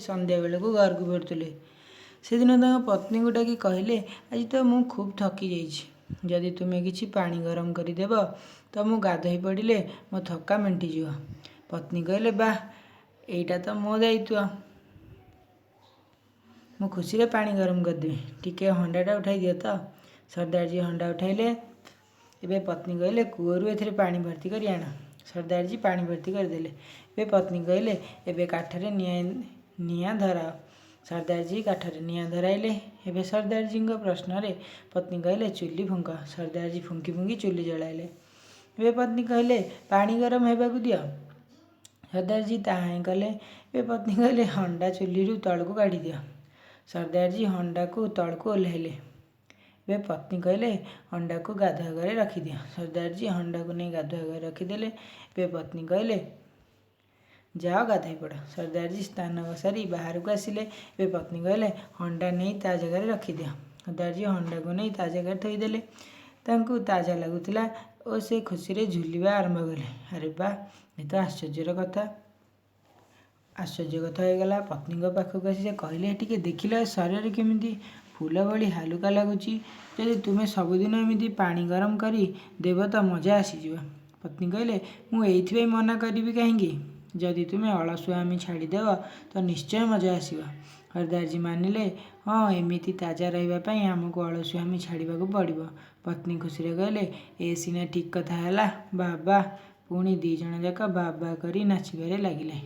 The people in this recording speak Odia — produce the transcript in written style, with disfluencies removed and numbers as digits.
ସନ୍ଧ୍ୟାବେଳକୁ ଘରକୁ ଫେରୁଥିଲେ। ସେଦିନ ତାଙ୍କ ପତ୍ନୀଙ୍କୁ ଡାକି କହିଲେ, ଆଜି ତ ମୁଁ ଖୁବ୍ ଥକି ଯାଇଛି। ଯଦି ତୁମେ କିଛି ପାଣି ଗରମ କରି ଦେବ ତ ମୁଁ ଗାଧୋଇ ପଡ଼ିଲେ ମୋ ଥକ୍କା ମେଣ୍ଟିଯିବ। ପତ୍ନୀ କହିଲେ, ବାଃ, ଏଇଟା ତ ମୋ ଦାୟିତ୍ୱ। ମୁଁ ଖୁସିରେ ପାଣି ଗରମ କରିଦେବି। ଟିକେ ହଣ୍ଡାଟା ଉଠାଇ ଦିଅ ତ। ସର୍ଦ୍ଦାରଜୀ ହଣ୍ଡା ଉଠାଇଲେ। ଏବେ ପତ୍ନୀ କହିଲେ, କୂଅରୁ ଏଥିରେ ପାଣି ଭର୍ତ୍ତି କରି ଆଣ। ସର୍ଦ୍ଦାରଜୀ ପାଣି ଭର୍ତ୍ତି କରିଦେଲେ। ଏବେ ପତ୍ନୀ କହିଲେ, ଏବେ କାଠରେ ନିଆଁ ଧରାଅ। ସର୍ଦ୍ଦାରଜୀ କାଠରେ ନିଆଁ ଧରାଇଲେ। ଏବେ ସର୍ଦ୍ଦାରଜୀଙ୍କ ପ୍ରଶ୍ନରେ ପତ୍ନୀ କହିଲେ, ଚୁଲି ଫୁଙ୍କ। ସର୍ଦ୍ଦାରଜୀ ଫୁଙ୍କି ଫୁଙ୍କି ଚୁଲି ଜଳାଇଲେ। ଏବେ ପତ୍ନୀ କହିଲେ, ପାଣି ଗରମ ହେବାକୁ ଦିଅ। ସର୍ଦ୍ଦାରଜୀ ତାହା ହିଁ କଲେ। ଏବେ ପତ୍ନୀ କହିଲେ, ହଣ୍ଡା ଚୁଲିରୁ ତଳକୁ କାଢ଼ିଦିଅ। ସର୍ଦ୍ଦାରଜୀ ହଣ୍ଡାକୁ ତଳକୁ ଓହ୍ଲାଇଲେ। ଏବେ ପତ୍ନୀ କହିଲେ, ହଣ୍ଡାକୁ ଗାଧୁଆ ଘରେ ରଖିଦିଅ। ସର୍ଦ୍ଦାରଜୀ ହଣ୍ଡାକୁ ନେଇ ଗାଧୁଆ ଘରେ ରଖିଦେଲେ। ଏବେ ପତ୍ନୀ କହିଲେ, ଯାଅ ଗାଧୋଇ ପଡ଼। ସର୍ଦ୍ଦାରଜୀ ସ୍ନାନ ସାରି ବାହାରକୁ ଆସିଲେ। ଏବେ ପତ୍ନୀ କହିଲେ, ହଣ୍ଡା ନେଇ ତା ଜାଗାରେ ରଖିଦିଅ। ସର୍ଦ୍ଦାରଜୀ ହଣ୍ଡାକୁ ନେଇ ତା ଜାଗାରେ ଥୋଇଦେଲେ। ତାଙ୍କୁ ତାଜା ଲାଗୁଥିଲା ଓ ସେ ଖୁସିରେ ଝୁଲିବା ଆରମ୍ଭ କଲେ। ଆରେ ବାଃ, ଏ ତ ଆଶ୍ଚର୍ଯ୍ୟର କଥା, ଆଶ୍ଚର୍ଯ୍ୟ କଥା ହୋଇଗଲା। ପତ୍ନୀଙ୍କ ପାଖକୁ ଆସି ସେ କହିଲେ, ଟିକେ ଦେଖିଲ, ଏ ଶରୀରରେ କେମିତି ଫୁଲ ଭଳି ହାଲୁକା ଲାଗୁଛି। ଯଦି ତୁମେ ସବୁଦିନ ଏମିତି ପାଣି ଗରମ କରି ଦେବ ତ ମଜା ଆସିଯିବ। ପତ୍ନୀ କହିଲେ, ମୁଁ ଏଇଥିପାଇଁ ମନା କରିବି କାହିଁକି? ଯଦି ତୁମେ ଅଳସୁଆମି ଛାଡ଼ିଦେବ ତ ନିଶ୍ଚୟ ମଜା ଆସିବ। ସର୍ଦ୍ଦାରଜୀ ମାନିଲେ, ହଁ, ଏମିତି ତାଜା ରହିବା ପାଇଁ ଆମକୁ ଅଳସୁଆମି ଛାଡ଼ିବାକୁ ପଡ଼ିବ। ପତ୍ନୀ ଖୁସିରେ କହିଲେ, ଏ ସିନା ଠିକ୍ କଥା ହେଲା। ବାଃ ବାଃ। ପୁଣି 2 ଜଣ ଯାକ ବାଃ ବାଃ କରି ନାଚିବାରେ ଲାଗିଲେ।